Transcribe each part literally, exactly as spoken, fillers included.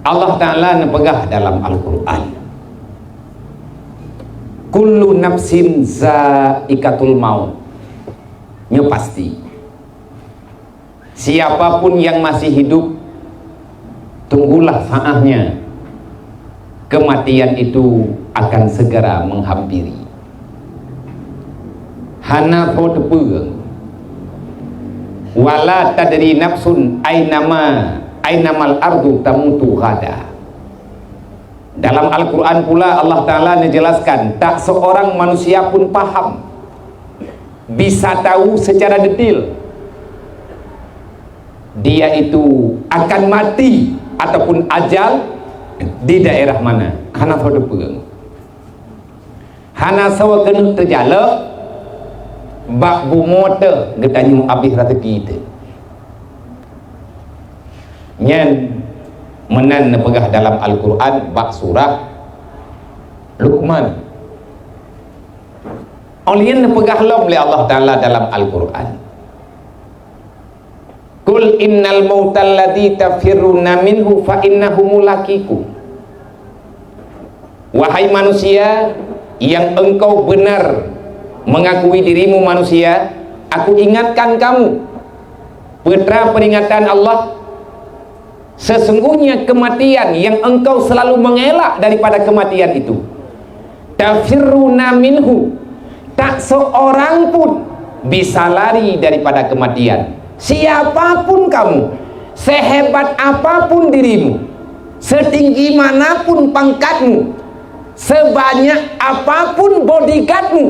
Allah Ta'ala neupeugah dalam Al-Qur'an, "Kullu nafsin zaikatul maut." Nyoe pasti. Siapa pun yang masih hidup, tunggulah saatnya. Kematian itu akan segera menghampiri. Hana po teupeue. "Wala tadri nafsun ainama, ainamal ardu tamutu ghada." Dalam Al-Qur'an pula Allah Ta'ala neujelaskan, tak seorang manusia pun paham, bisa tahu secara detail dia itu akan mati ataupun ajal di daerah mana. Hana po teupeue. Hana soe keuneuk teujalok, bak bumoe teuh geutanyoe abéh raseuki teuh. Nyan meunan neupeugah dalam Al-Qur'an bak surah Luqman. Ulôn neupeugah lom lé Allah Ta'ala dalam Al-Qur'an, "Qul innal mautal ladzi tafirruna minhu fa innahu mulaqikum." Wahai manusia, yang engkau benar mengakui dirimu manusia, aku ingatkan kamu, peue teuma peringatan Allah, sesungguhnya kematian yang engkau selalu mengelak daripada kematian itu. Tafirruna minhu, tak seorang pun bisa lari daripada kematian. Siapapun kamu, sehebat apapun dirimu, setinggi manapun pangkatmu, sebanyak apapun bodyguardmu,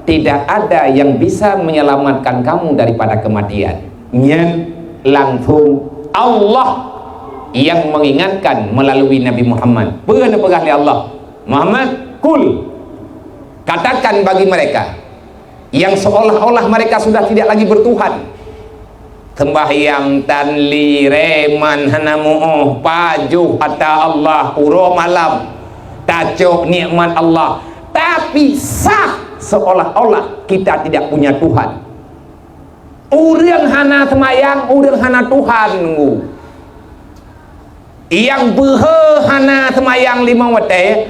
tidak ada yang bisa menyelamatkan kamu daripada kematian. Nyan langsung Allah yang mengingatkan melalui Nabi Muhammad. Peue neupeugah lé Allah? "Muhammad, qul," katakan bagi mereka yang seolah-olah mereka sudah tidak lagi bertuhan. Sembahyang tan li, reman hana muoh, pajoh ata Allah, uroe malam tacok nikmat Allah, tapi sah seolah-olah kita tidak punya Tuhan. Ureuëng hana seumayang, ureuëng hana Tuhan, nunggu. Nyang beuhe hana seumayang limong watée,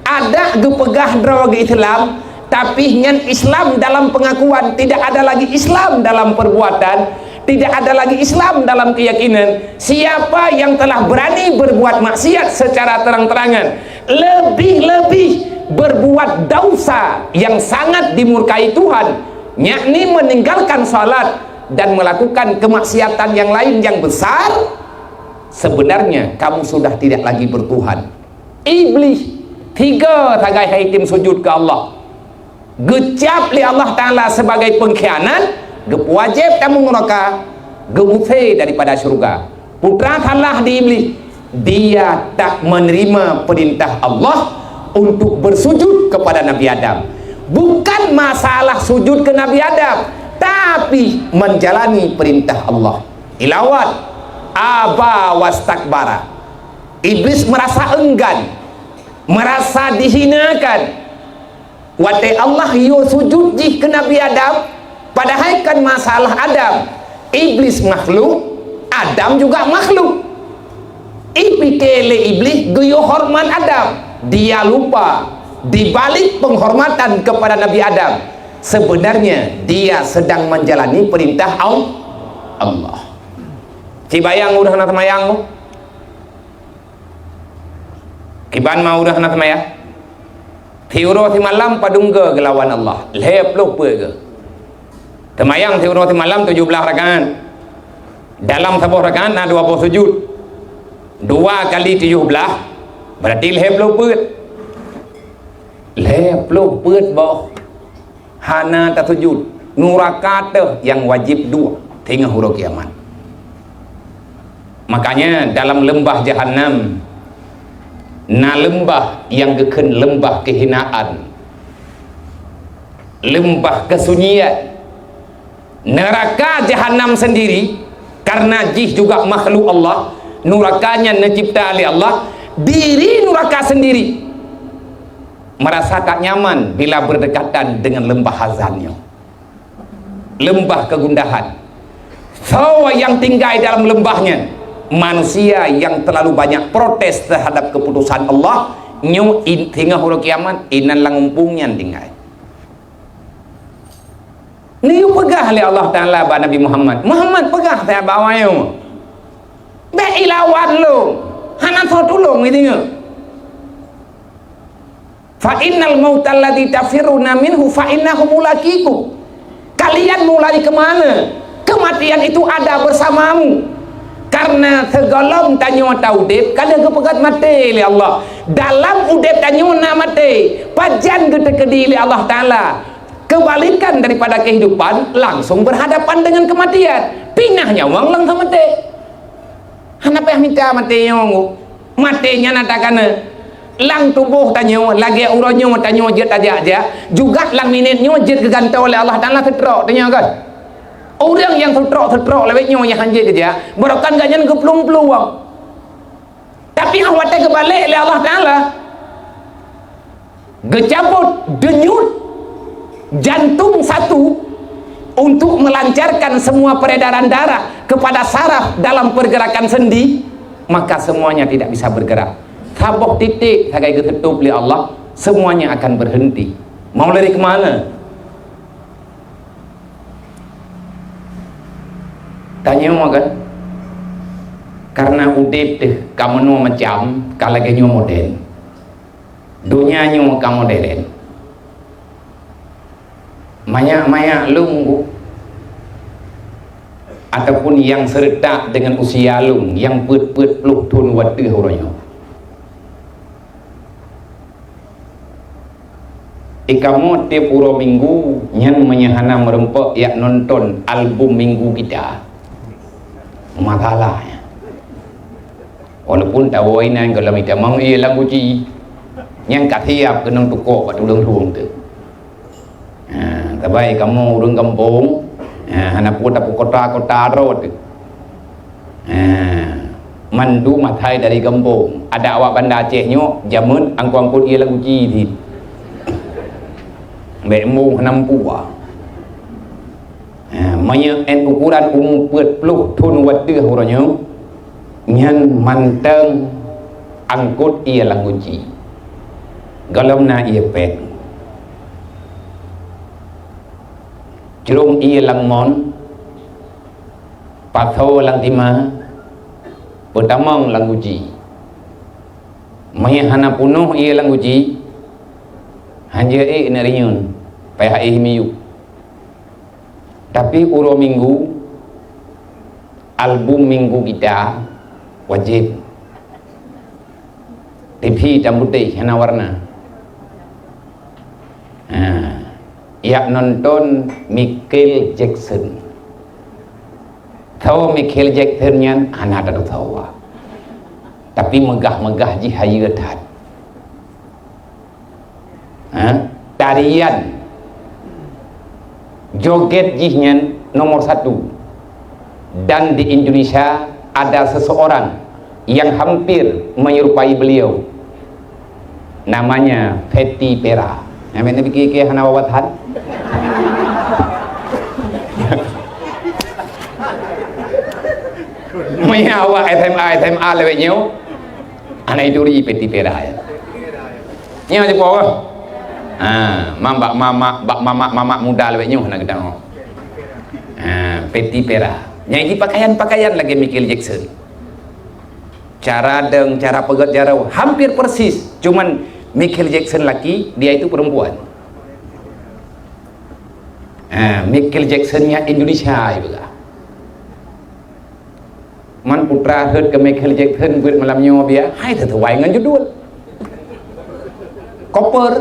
adak geupeugah droe geu Islam, tapi nyan Islam dalam pengakuan, tidak ada lagi Islam dalam perbuatan, tidak ada lagi Islam dalam keyakinan. Siapa yang telah berani berbuat maksiat secara terang-terangan, lebih-lebih berbuat dosa yang sangat dimurkai Tuhan, yakni meninggalkan salat dan melakukan kemaksiatan yang lain yang besar, sebenarnya kamu sudah tidak lagi bertuhan. Iblih, tiga sagai hai tim sujud ke Allah. Geucap lé Allah Ta'ala sebagai pengkhianat, geupeuwajéb tamu neraka, geuusé daripada syurga. Putra salah di Iblih, dia tak menerima perintah Allah untuk bersujud kepada Nabi Adam. Bukan masalah sujud ke Nabi Adam, tapi menjalani perintah Allah. Ilawat, aba wastakbara. Iblis merasa enggan, merasa dihinakan. Watée Allah yue sujud jih keu Nabi Adam, padahai kan masalah Adam. Iblis makhluk, Adam juga makhluk. Ipike lé Iblis geuyue horeumat Adam. Dia lupa, di balik penghormatan kepada Nabi Adam, sebenarnya dia sedang menjalani perintah Al-, Allah. Ci bayang udah hana seumayang tu. Kiban ma udah hana seumayang? Siuroe simalam padum go geulawan Allah? Lhée ploh peuet go. Seumayang siuroe simalam tujoh blaih rakaat. Dalam saboh rakaat na dua boh sujud. Dua kali tujoh blaih, berarti lhée ploh peuet. Lhée ploh peuet boh. Hana tasujud, nuraka teuh nyang wajéb duek teungoh uroe kiamat. Makanya dalam leumbah Jahannam na leumbah nyang geukheun leumbah keuhinaan, leumbah keusunyian. Nuraka Jahannam sendiri, karena jih juga makhluk Allah, nuraka nyan neucipta lé Allah, diri nuraka sendiri merasa tak nyaman bila berdekatan dengan leumbah hazan nyoe, leumbah kegundahan. Soe nyang tinggai dalam leumbah nyan, Manusia yang terlalu banyak protes terhadap keputusan Allah, nyoe in-, singoh uroe kiamat, inan lam umpung nyan tinggai. Neuyue peugah lé Allah Taala bak Nabi Muhammad, "Muhammad, peugah sahabat awaknyoe, bék ilawan lôn, hana soe tulông." Geudeungoe, "Fa innal mautal ladzi tafirruna minhu fa innahu mulaqikum." Kalian mau lari ke mana? Kematian itu ada bersamamu. Karena sigohlom tanyoe taudeb, ka lheueh geupeugét maté lé Allah. Dalam udeb tanyoe na maté. Pajan geuteukeudi lé Allah Taala kebalikan daripada kehidupan, langsung berhadapan dengan kematian. Pinah nyawöng langsung maté. Hana payah mita maté nyoe. Maté nyan ata kana. Lam tuboh tanyoe, lagée uroe nyoe tanyoe jeuet tajak-jak, juga lam minét nyoe jeuet geugantoe lé Allah Taala seutrok tanyoe kan. Ureuëng nyang seutrok-seutrok lawét nyoe nyang hanjeuet geujak, barokan gobnyan geuplueng-plueng. Tapi óh watée geubalek lé Allah Taala, geucabot denyut jantung satu untuk melancarkan semua peredaran darah kepada saraf dalam pergerakan sendi, maka semuanya tidak bisa bergerak. Saboh titik sagai geuteutup lé Allah, semuanya akan berhenti. Mau lari ke mana? Tanyoe kan, karena udeb teuh ka meunoe macam, ka lagée nyoe modern. Donya nyoe ka modern. Manyak-manyak lôn, ataupun nyang seureutak deungon usia lôn nyang peuet-peuet ploh thon watée uroe nyoe. Di kamoe tieb uroe minggu nyan meunyoe hana meurumpok jak nonton album minggu kita, masalah nyan. Walaupun tawoe inan gohlom itamong ié lam guci, nyang ka siab keunong tukok bak tuleueng-tuleueng teuh. Ha, sabai kamoe ureuëng gampông, ha, hana peue tapeu kota-kota droe teuh. Ha, mandum asai dari gampông. Adak awak Banda Aceh nyoe jameun angkot-angkot ié lam guci cit. Bék embong hana meupuah. Ha, meunyoe ét ukuran umu peuet ploh thon watée uroe nyoe, nyan mantong angkot ié lam guci. Gohlom na ié péng. Crông ié lam mon, pasoe lam tima, peutamong lam guci. Meunyoe hana peunoh ié lam guci, hanjeuet ék na rinyueng, payah éh miyueb. Tapi uroe minggu, album minggu kita wajéb. T V itam putéh, hana warna. Ha, jak nonton Michael Jackson. Soe Michael Jackson nyan? Hana tatusoe. Tapi meugah-meugah jih hayeue that. Ha? Tarian joget jih nyan nomor satu. Dan di Indonesia ada seseorang yang hampir menyerupai beliau. Namanya Fety Pera. Nyang meunan pike-pike hana wawasan. Meunyoe awak S M A, S M A lewat nyoe, hana ituri Fety Pera ya. Nyoe sipo? Ha, mam bak mamak, bak mamak-mamak muda lewat nyoe hana geutanyoe. Ha, Fety Pera. Nyang jih pakaian-pakaian lagée Michael Jackson. Cara dong, cara peugét jaroe hampir persis. Cuman Michael Jackson laki, dia itu perempuan. Ha, Michael Jackson-nya Indonesia, ibu lah. Man putra rhot keu Michael Jackson buet malam nyoe biya, hai teutuwai ngon judul. Koper.